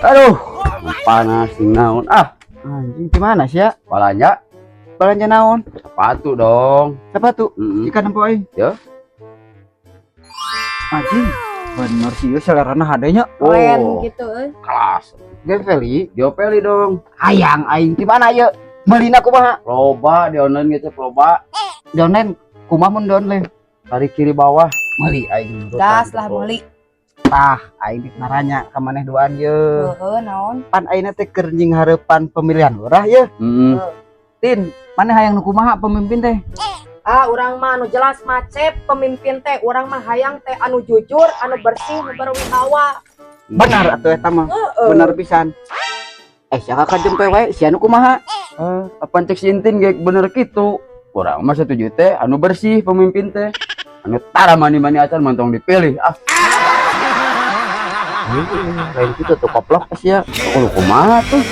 Aduh, panas naon ah. Anjing, gimana sih ya? Balanja. Belanja naon? Sepatu dong. Sepatu. Mm. Ikan nempo aing. Ya. Anjing. Bener sih ya, selerana hade nya. Keren Oh. gitu euy. Kelas. Geveli, Diopeli dong. Hayang aing di mana ye? Meulina kumaha? Loba di online gitu, loba. Di online kumaha mun di online? Tarik kiri bawah. Meuli aing. Gas lah meuli. Tah, aing dik naranya ka maneh duaan ye. Heeh, naon? Pan ayeuna teh keur nyinghareupan pemilihan lurah ye. Tin, maneh hayang nu kumaha pemimpin teh? Ah, urang mah anu jelas mah, Cep, pemimpin teh urang mah hayang teh anu jujur, anu bersih, nu berwibawa. Benar atuh eta mah. Heeh. Bener pisan. Eh, sia ka jempe wae, sia nu kumaha? Eh, apaan cek si Intin ge bener gitu. Urang mah setuju teh anu bersih pemimpin teh. Anu tara mani-mani acan mah tong dipilih. Ah, Lain kitu tuh, koplok sia. Kudu kumaha tuh?